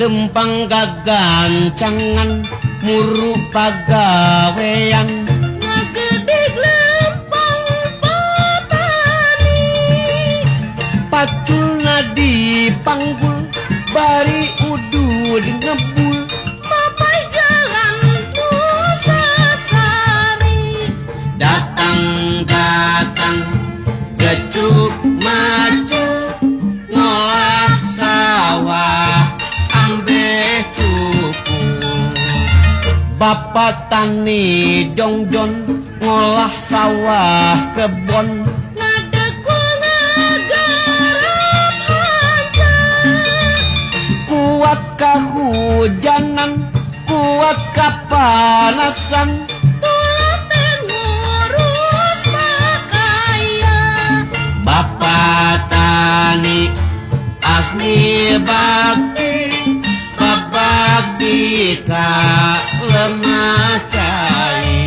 Lempang gagancangan muru pagawean ngagedig lempang patani paculna dipanggul bari udud ngebul mapai jalan Nusasari datang-datang gecuk maju ngolah sawah ambeh cukul. Bapak tani jongjon ngolah sawah kebon ngadekul ngagarap hanca kuat kahujanan kuat kapanasan tulaten ngurus makaya. Bapak tani ahli bakti babakti ka lemah cai.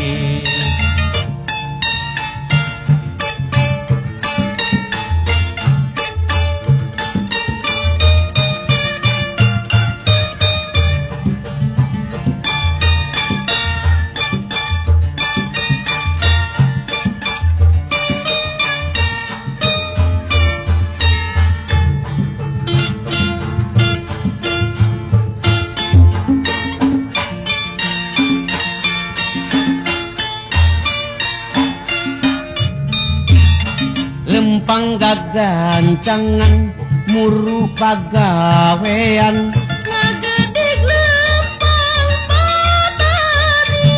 Lempang gagancangan muru pagawean ngagedig lempang patani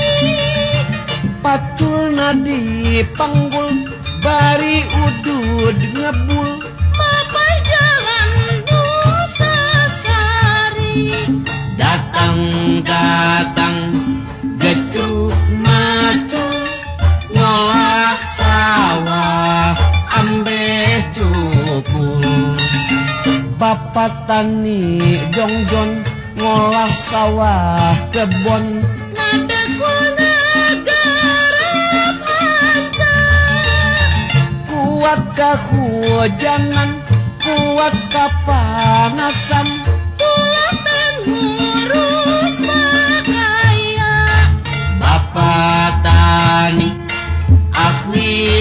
paculna dipanggul bari udud ngebul mapai jalan Nusasari datang-datang gecuk macu ngolah sawah ambeh cukul. Bapak tani jongjon ngolah sawah kebon ngadekul ngagarap hanca kuat kahujanan kuat kapanasan tulaten ngurus makaya. Bapak tani ahli